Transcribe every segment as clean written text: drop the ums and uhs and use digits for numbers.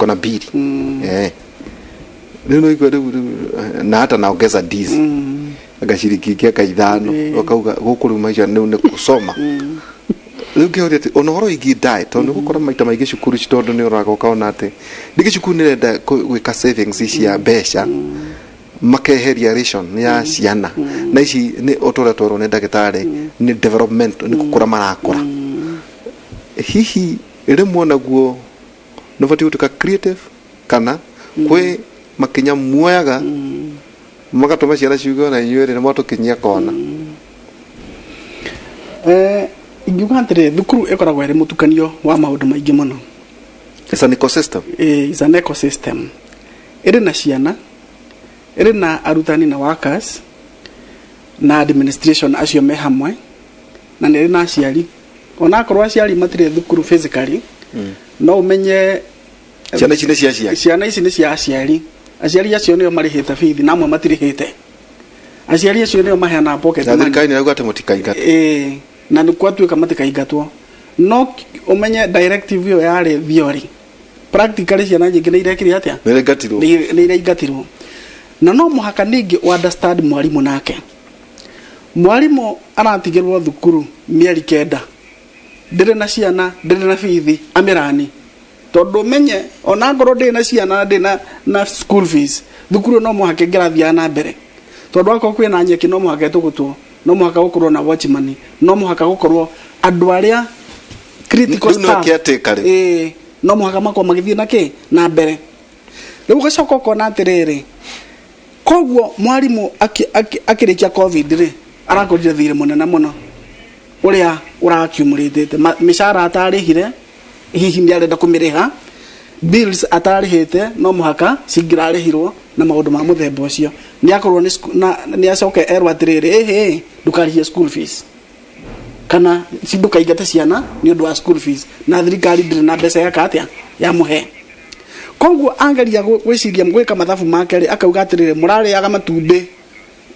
Niko na mbili. Eh, rĩu no igua rĩu na hata naongeza ndizi anga ciringi ingĩ anga 5, ũkauga gũkũ rĩu maica rĩu nĩ kũsoma. Rĩu ngĩhoria atĩ ona ũhoro wĩgiĩ diet, tondũ nĩ gũkorwo maita maingĩ cukuru ici, tondũ nĩ ũroraga ũkaona atĩ rĩngĩ cukuru nĩ ĩrenda gwĩka savings cia mbeca, makeheria ration ya ciana, na ici nĩ o ta ũrĩa twerwo nĩ ndagĩtarĩ nĩ development, nĩ gũkũra marakũra. Hihi rĩmwe naguo nĩ ũbatiĩ gũtuĩka creative, kana kwĩ makinya muoyaga magatũma ciana ciuge ona inyuĩ rĩ nĩ mwatũkinyia kona? Ingiuga atĩrĩ, thukuru ĩkoragwo ĩrĩ mũtukanio wa maũndũ maingĩ mũno. It's an ecosystem. Is an ecosystem ĩrĩ na ciana, ĩrĩ na arutani na workers na administration acio me hamwe, na nĩ ĩrĩ na aciari. Onakorwo aciari matirĩ thukuru physically, no ũmenye ciana ici nĩ cia ciari. Ciana ici nĩ cia aciari. Aciari acio nĩo marĩhĩte bithi, na amwe matirĩhĩte. Aciari acio nĩo maheanaga pocket na money. Thirikari nĩ yauga atĩ mũtikaingata. Ĩĩ, na nĩ gwatuĩka matikaingatwo, no ũmenye directive ĩyo yarĩ theory. Practically ciana nyingĩ nĩ irekire atĩa? Nĩ iraingatirwo. Nĩ iraingatirwo. Na no mũhaka ningĩ understand mwarimũ nake. Mwarimũ aratigĩrwo thukuru mĩeri 9, ndĩrĩ na ciana, ndĩrĩ na bithi amĩrani, tondũ ũmenye ona ngorwo ndĩrĩ na ciana na ndĩrĩ na school fees, thukuru ĩyo no mũhaka ĩngĩrathiaga na mbere, tondũ akorwo kwĩna nyeki no mũhaka ĩtũgũtwo, no mũhaka gũkorwo na watchman, no mũhaka gũkorwo andũ arĩa critical Rĩu nĩwe staff. caretaker rĩ. Ĩĩ, no mũhaka makorwo magĩthiĩ na kĩ na mbere. Rĩu ũgacoka ũkona atĩrĩrĩ, koguo mwarimũ akĩrĩkia COVID rĩ, arakorire thirĩ mũnene mũno ũrĩa ũrakiumũrĩtĩte. Mĩcara atarĩhire, hihi nĩ arenda kũmĩrĩha, bills atarĩhĩte no mũhaka cingĩrarĩhirwo, na maũndũ ma mũthemba ũcio. Nĩ akorwo nĩ nĩ acoke erwo atĩrĩrĩ, ĩhĩ, ndũkarĩhie school fees kana ndũkaingate ciana nĩ ũndũ wa school fees, na thirikari ndĩrĩ na mbeca yaka atĩa ya mũhe. Koguo angeria gwĩciria, gwĩka mathabu make rĩ, akauga atĩrĩrĩ, mũrarĩaga matumbĩ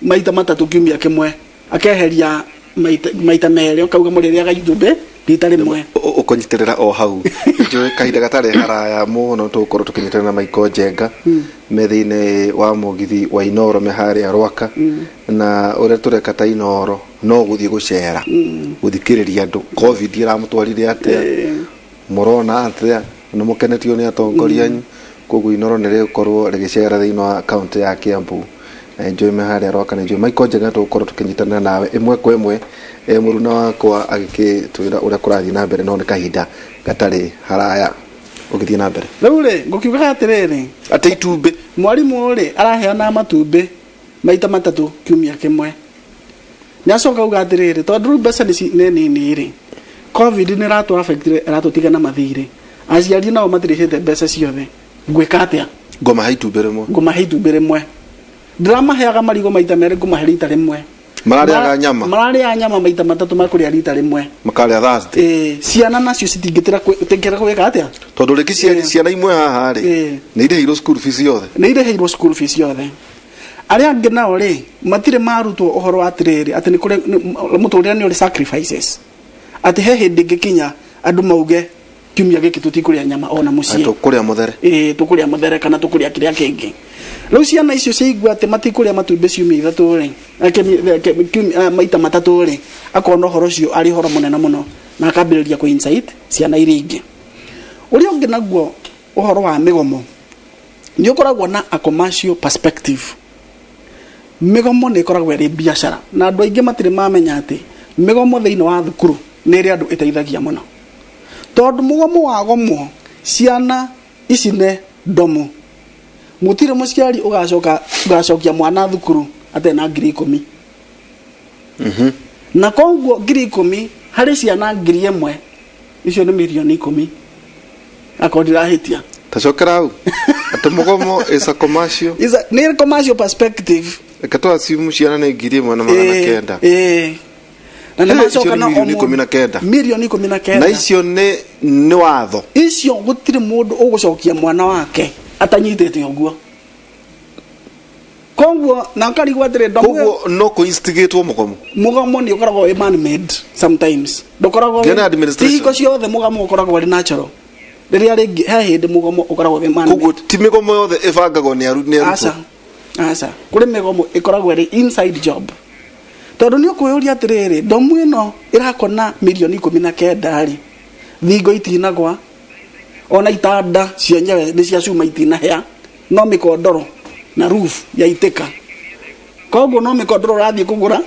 maita 3 kiumia kĩmwe, akeheria maita 2, akauga mũrĩrĩaga itumbĩ rita 1. Ũkũnyitĩrĩra o hau, njũĩ kahinda gatarĩ haraya mũno tũgũkorwo tũkĩnyitana na Michael Njenga me thĩinĩ wa mũgithi wa Inoro me harĩa Rwaka, na ũrĩa tũreka ta Inoro no gũthiĩ gũcera gũthikĩrĩria andũ COVID ĩramũtwarire atĩa, mũrona atĩa, nĩ mũkenetio nĩ atongoria anyu. Koguo Inoro nĩ rĩgũkorwo rĩgĩcera thĩinĩ wa kaunti ya Kiambu, na njũĩ me harĩa Rwaka. Nĩ njũĩ Michael Njenga tũgũkorwo tũkĩnyitanĩra nawe ĩmwe kwa ĩmwe, mũruna wakwa agĩkĩtwĩra ũrĩa kũrathiĩ na mbere, no nĩ kahinda gatarĩ haraya. Ũgĩthiĩ na mbere. Rĩu rĩ, ngũkiugaga atĩrĩrĩ, atĩ itumbĩ. Mwarimũ rĩ, araheana matumbĩ maita 3 kiumia kĩmwe. Nĩ acoka auga atĩrĩrĩ, tondũ rĩu mbeca nĩ nini rĩ, COVID nĩ ĩratũ affect, ĩratũtiga na mathirĩ, aciari nao matirĩhĩte mbeca ciothe, ngwĩka atĩa? Ngũmahe itumbĩ 1. Ngũmahe itumbĩ 1. Ndĩramaheaga marigũ maita 2, ngũmahe rita 1. Mararĩaga nyama. Mararĩaga nyama maita 3, makũrĩa rita 1. Makarĩa Thursday. Ĩĩ, ciana nacio citingĩtĩra tingĩra gwĩka atĩa? Tondũ rĩngĩ ciana imwe haha rĩ, nĩ irĩhĩirwo school fees yothe. Nĩ irĩhĩirwo school fees yothe. Arĩa angĩ nao rĩ, matirĩ marutwo ũhoro wa atĩrĩrĩ, atĩ nĩ kũrĩ mũtũrĩre nĩ ũrĩ sacrifices, atĩ he hĩndĩ ĩngĩkinya andũ mauge kiumia gĩkĩ tũtikũrĩa nyama ona mũciĩ. Tũkũrĩa mũthere. Ĩĩ, tũkũrĩa mũthere kana tũkũrĩa kĩrĩa kĩngĩ. Rĩu ciana icio ciaigua atĩ matikũrĩa matumbĩ ciumia 3 rĩ, maita 3 rĩ, akona ũhoro ũcio arĩ ũhoro mũnene mũno, na akambĩrĩria kũ incite ciana iria ingĩ. Ũrĩa ũngĩ naguo, ũhoro wa mĩgomo, nĩ ũkoragwo na a commercial perspective. Mĩgomo nĩ ĩkoragwo ĩrĩ biacara, na andũ aingĩ matirĩ mamenya atĩ mĩgomo thĩinĩ wa thukuru nĩ ĩrĩ andũ ĩteithagia mũno, tondũ mũgomo wagomwo ciana icine ndomo, gũtirĩ mũciari ũgacoka ũgacokia mwana thukuru atarĩ na 10,000. Na koguo 10,000 harĩ ciana 1,000, icio nĩ 10,000,000, akorwo ndirahĩtia. Tacokera hau atĩ mũgomo is a commercial Nĩ commercial perspective. Reke tũ assume ciana nĩ 1900. Ĩĩ. Na nĩ icio macoka nĩ na o mirioni mũndũ- 19. 19,000,000. Na icio nĩ watho. Icio gũtirĩ mũndũ ũgũcokia mwana wake atanyitĩte ũguo. Koguo na ũkarigwo atĩrĩ, ndomo ĩyo- Koguo no kũ instigate mũgomo. Mũgomo nĩ ũkoragwo wĩ man made sometimes, ndũkoragwo Nginya administration. Ti hingo ciothe mũgomo ũkoragwo ũrĩ natural. Rĩrĩa rĩngĩ he hĩndĩ mũgomo ũkoragwo wĩ man. Koguo ti mĩgomo yothe ĩbangagwo nĩ arutwo? Aca, aca, kũrĩ mĩgomo ĩkoragwo ĩrĩ inside job, tondũ nĩ ũkwĩyũria atĩrĩrĩ, ndomu ĩno ĩrakona mirioni 19 rĩ, thingo itinagwa, ona itanda cienyewe nĩ cia cuma itinahĩa, no mĩkondoro na roof yaitĩka. Koguo no mĩkondoro ũrathiĩ kũgũra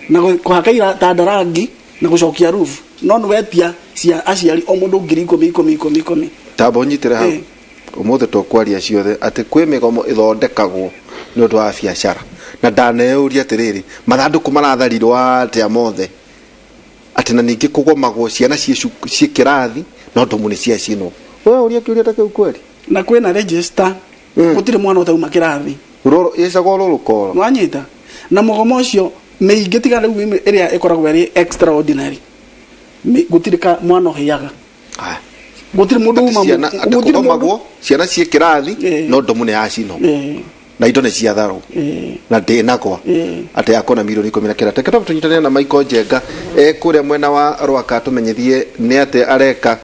na kũhaka itanda rangi na gũcokia roof, no nĩ wetia cia aciari o mũndũ ngiri ikũmi ikũmi ikũmi ikũmi. Tamba ũnyitĩre hau. Ũmũthĩ tũkwaria ciothe atĩ kwĩ mĩgomo ĩthondekagwo nĩ ũndũ wa biacara, na ndaneyũria atĩrĩrĩ, mathandũkũ maratharirwo atĩa mothe, atĩ na ningĩ kũgomagwo ciana ciĩ kĩrathi no ndomu nĩ ciacinwo. We ũria kĩũria ta kĩu kweri? Na kwĩna register. Gũtirĩ mwana ũtauma kĩrathi. Ĩcagwo rũrũkoro. Nwanyita na mũgomo ũcio mĩingĩ, tiga rĩu ĩrĩa ĩkoragwo ĩrĩ extraordinary. Gũtirĩ ka mwana ũhĩaga. Aya. Gũtirĩ mũndũ Atĩ uma ciana atĩ gũtirĩ mũndũ kũgomagwo ciana ciĩ kĩrathi no ndomu nĩ yacinwo na indo nĩ ciatharwo na ndĩnagwa atĩ akona mirioni 19. Reke twambe tũnyitanĩre na Michael Njenga e kũrĩa mwena wa Rwaka, tũmenyithie nĩ atĩ areka.